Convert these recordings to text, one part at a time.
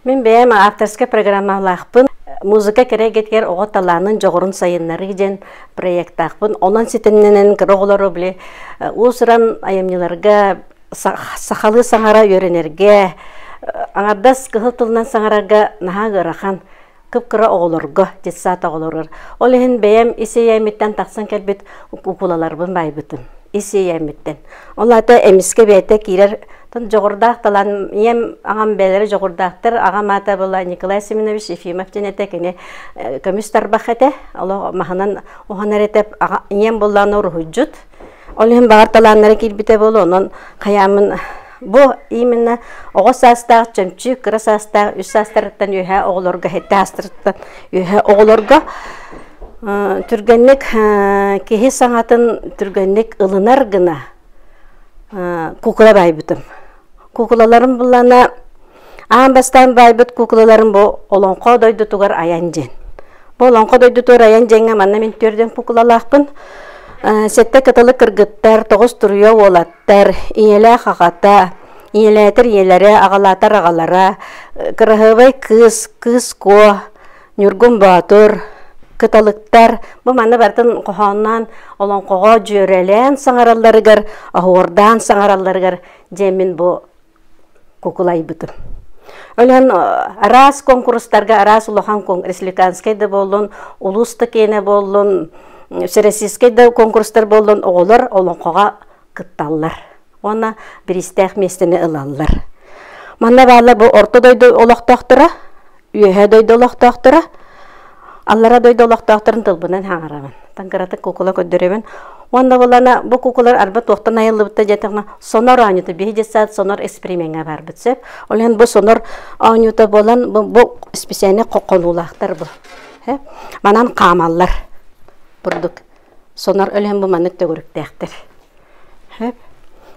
Мин бэйэм авторскай программалаахпын. Музыка кэрэ эйгэтигэр оҕо талаанын, дьоҕурун сайыннарыы диэн проектаахпын. Онон ситимнэнэн кыра оҕолору били уус-уран айымньыларга сахалыы саҥара үөрэнэргэ, аҥардас кыһыл тылынан саҥарарга наһаа ыарахан кып-кыра оҕолорго, детсад оҕолоругар. Ол иһин бэйэм ис иэйээммиттэн тахсан кэлбит куукулаларбын баайбытым. Ис иэйээммиттэн. Ол аата эмискэ бэйэтэ киирэр дьоҕурдаах талаан ийэм аҕам бэйэлэрэ дьоҕурдаахтар. Аҕам аата была Николай Семенович Ефимов диэн этэ. Кини көмүс тарбах этэ. Олох маһынан уһанар этэ. Ийэм буоллаҕына уруһуйдьут. Ол иһин баҕар талааннара киирбитэ буолуо, онон хайааммын бу именно оҕо саастаах чөмчүүк, кыра саастаах үс саастарыттан үөһээ оҕолорго, сэттэ саастарыттан үөһээ оҕолорго түргэнник киһи саҥатын түргэнник ылынар гына куукула баайбытым. Куукулаларым буллана аан бастаан баайбыт куукулаларым бу Олоҥхо дойдутугар айан диэн. Бу Олоҥхо дойдутугар айан диэҥҥэ манна мин түөрдэн куукулалаахпын. Сэттэ кытылы кыргыттар, тоҕус туруйа уолаттар, ийэлээх аҕата, ийэлээтэр ийэлэрэ, аҕалаатар аҕалара, кыраһыабай кыыс, кыыс куо, Ньургун Боотур, кыталыктар бу манна барытын хоһоонноон олоҥхоҕо дьүөрэлээн саҥаралларыгар, оһуордаан саҥаралларыгар диэммин бу кукулайбытым. Өлөн араас конкурстарга араас улахан республиканскай да буоллун, улуус да киэнэ буоллун, всероссийскай да конкурстар буоллун оҕолор олоҥхоҕо кытталлар уонна бириистээх миэстэни ылаллар. Манна бааллар бу орто дойду олохтоохторо, Үөһээ дойду олохтоохторо, аллара дойду олохтоохторун тылбынан хаҥарабын. Таҥкыратык куукула көрдөрөбүн. Уонна булана бу куукулар арба туохтан айыллыбыта диэтэххинэ сонор оонньуута биһи детсад сонор эксперимеҥҥэ барбыт сөп. Ол иһин бу сонор оонньуута буолан бу, бу специальный хонуулаахтар бу. Манан хаамаллар бурдук. Сонор өлөһөн бу маннык төгүрүктээхтэр.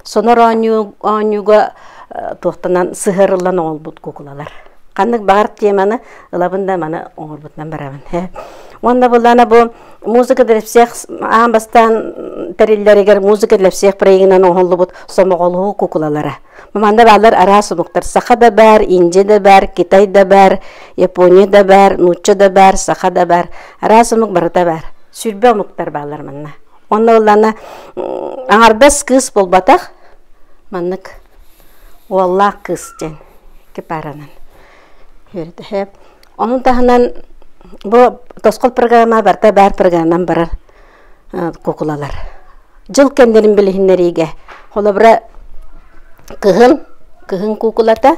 Сонор оонньуу оонньууга туохтанан сыһыарыллан оҥолбут куукулалар. Ханнык баҕар теманы ылабын да маны оҥорбутунан барабын. Уонна буллаана бу музыка для всех аан бастаан тэриллэригэр музыка для всех проегынан оҥоһуллубут сомоҕолоһуу куукулалара. Манна бааллар араас омуктар. Саха да баар, Индия да баар, Китай да баар, Япония да баар, нуучча да баар, саха да баар. Араас омук барыта баар. Сүрбэ омуктар бааллар манна. Онно ыллана аҥардас кыыс буолбатах, маннык уоллаах кыыс диэн кипаранан үөрэтэ. Ону таһынан бу тосхол программа барыта баар программанан барар куукулалар. Дьыл кэмнэрин билиһиннэриигэ холобура кыһын, кыһын куукулата,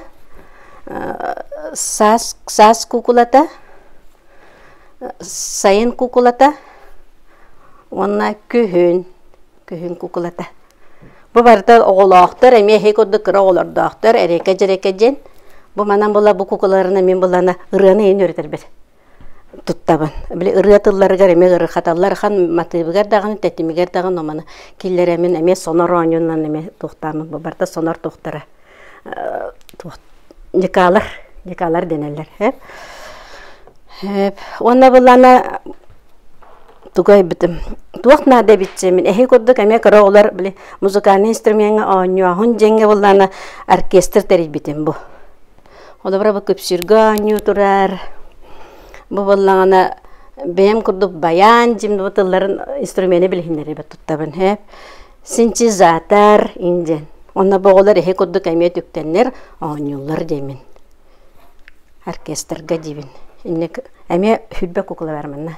саас, саас куукулата, сайын куукулата уонна күһүн, күһүн куукулата. Бу барыта оҕолоохтор, эмиэ эһи курдук кыра оҕолордоохтор, эрэкэ-дьэрэкэ диэн. Бу манан була бу куукулаларынан мин булана ырыаны иһин үөрэтэрбэр туттабын. Били ырыа тылларыгар эмиэ ырыхаталлар хан матыыбыгар даҕаны, тэтимигэр даҕаны оманы киллэрэмин эмиэ сонор оонньуунан эмиэ туохтаамын бу барыта сонор туохтара дьыкаалар дьыкаалар дэнэллэр эп уонна былана тугу айбытым туох наада эбитчи мин эһи курдук эмиэ кыра оҕолор били музыкальный инструмеҥҥа оонньуоһун дьиҥҥэ буллаана оркестр тэрийбитим бу холобура бу күпсүүргэ оонньуу турар бу буоллаҕына бэйэм курдук баян дьим бу тылларын инструмены билиһиннэрибэт туттабын эп Синтезатор индиэн. Онно бу оҕолор эһи курдук эмиэ түктэннэр оонньууллар диэмин. Оркестрга диибин. Инник эмиэ хүрбэ кукла бар манна.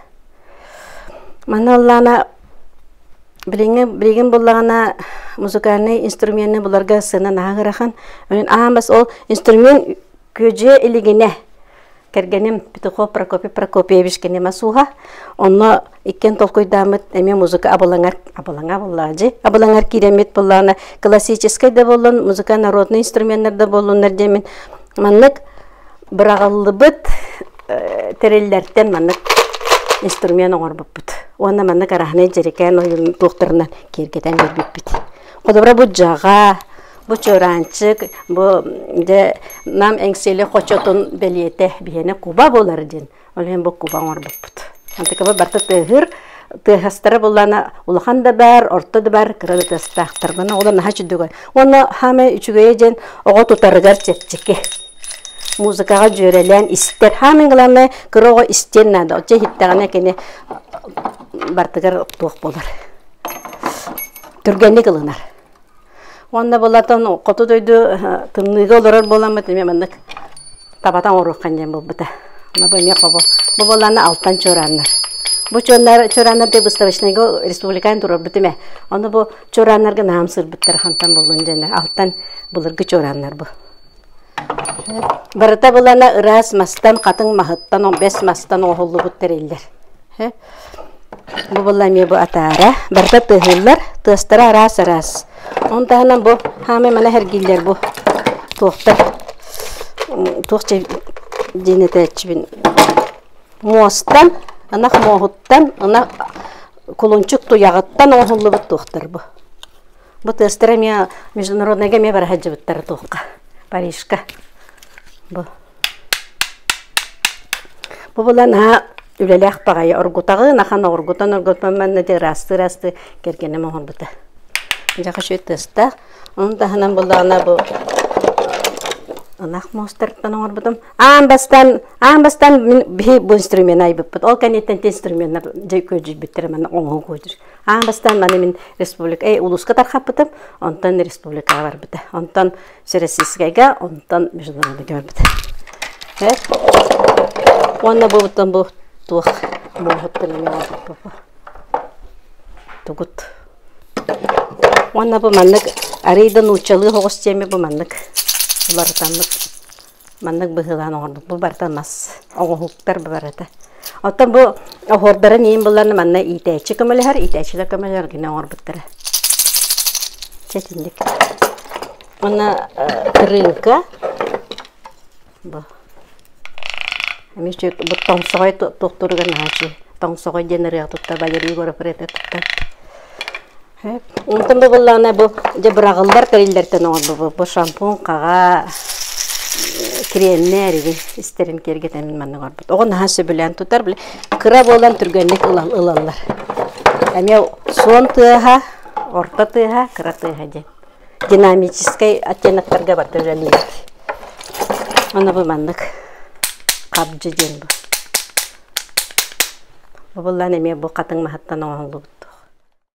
Манна ыллаана билиҥҥи билигин буллаҕына музыкальнай инструмены буларга сыана наһаа ыарахан. Онон аан бас ол инструмент күөдьүйэ илигинэ Кэргэним Петухов Прокопий Прокопьевич кини масуһа. Онно иккиэн толкуйдааммыт эмиэ музыка абылаҥар абылаҥа буоллаҕа абылаҥар киирэммит буоллаҕына классическай да буоллун, музыка народный инструменнар да буоллуннар диэммин маннык быраҕыллыбыт тэриллэртэн маннык инструмент оҥорбуппут. Уонна маннык араһынай дьэрикээн ойуун туохтарынан киэргэтэн биэрбиппит. Холобура бу дьаҕа, Бу чуораанчык, бу дьэ Нам Эҥсиэли хочотун бэлиэтэ биһиэнэ куба буолар диэн. Ол иһин бу куба оҥорбуппут. Антыкабы барыта тыаһыыр. Тыаһастара буллана улахан да баар, орто да баар, кыра да тыастаахтар. Манна оҕолор наһаа үчүгэй. Уонна хаамай үчүгэйэ диэн оҕо тутарыгар чэпчэки. Музыкаҕа дьүөрэлээн истэр. Хаамай главное кыра оҕо истиэн наада. Оччо иһиттэҕинэ кини бартыгар туох буолар. Түргэнник ылынар. Уонна булатан хоту дойду тымныыга олорор буоламмыт эмиэ маннык табатан оҥоруоххан диэн буолбута. Бу эмиэ хобо. Бу буоллаана алтан чуорааннар. Бу чуорааннар чуорааннар деп выставочныйга республиканы турарбыт эмэ. Ону бу чуорааннарга наам сырбыттар хантан буллун диэннэр. Алтан былыргы чуорааннар бу. Барыта булана ыраас мастан, хатыҥ маһыттан, бэс мастан оҥоһуллубут тэриллэр. Бу буолла эмиэ бу атаара. Барыта тыаһыыллар, тыастара араас-араас. Ону таһынан бу хаамай мана эргиллэр бу туохтар туох диэн этээччибин муостан, ынах муоһуттан, ынах кулунчук туйаҕыттан оҥоһуллубут туохтар бу. Бу тыастара эмиэ международнайга эмиэ бара сылдьыбыттара туохха Парижка. Бу Бу була наһаа үлэлээх баҕайы оргутаҕын ахан оргутан оргутан манна дьэ ыраастыы-ыраастыы кэргэним оҥорбута. Дьэ үчүгэй тыастаах. Ону таһынан буллаҕына бу ынах муостарыттан оҥорбутум. Аан бастаан аан бастаан мин биһи бу инструмены айбыппыт. Ол кэнниттэн ти инструменнар дьэ күөдьүйбүттэрэ манна оҥоһуу күөдьүр. Аан бастаан маны мин республика эй улууска тархаппытым, онтон республикаҕа барбыта. Онтон Всероссийскайга, онтон международныйга барбыта. Уонна бу бу туох муоһуттан эмиэ оҥорбуппут. Тугут. Уонна бу маннык арыый да нууччалыы оҕус диэми бу маннык уларытаммыт Маннык быһыылаан оҥорбут. Бу барыта мас оҥоһуктар барыта. Оттон бу оһуордарын иин булан манна иитээччи көмөлөһөр, иитээччилэр көмөлөһөр гына оҥорбуттара. Чэ итинник. Уонна тырыыҥка бу эмиэ бу тоҥсоҕой туохтууругар наһаа үчүгэй. Тоҥсоҕой диэн ырыа тутта Валерий Егоров ырыата тутта. Онтон бу буоллаҕына бу дьэ быраҕыллар тэриллэртэн оҥорбуппут. Бу шампунь хаҕа кремнэр игин истэрин киэргэтэн маннык оҥорбут. Оҕо наһаа сөбүлээн тутар, били кыра буолан түргэнник ылаллар. Эмиэ суон тыаһа, орто тыаһа, кыра тыаһа диэн. Динамическай оттеноктарга барыта үлэлиибит. Аны бу маннык хабдьы диэн бу. Бу буоллаан эмиэ бу хатыҥ маһыттан оҥоһуллубут.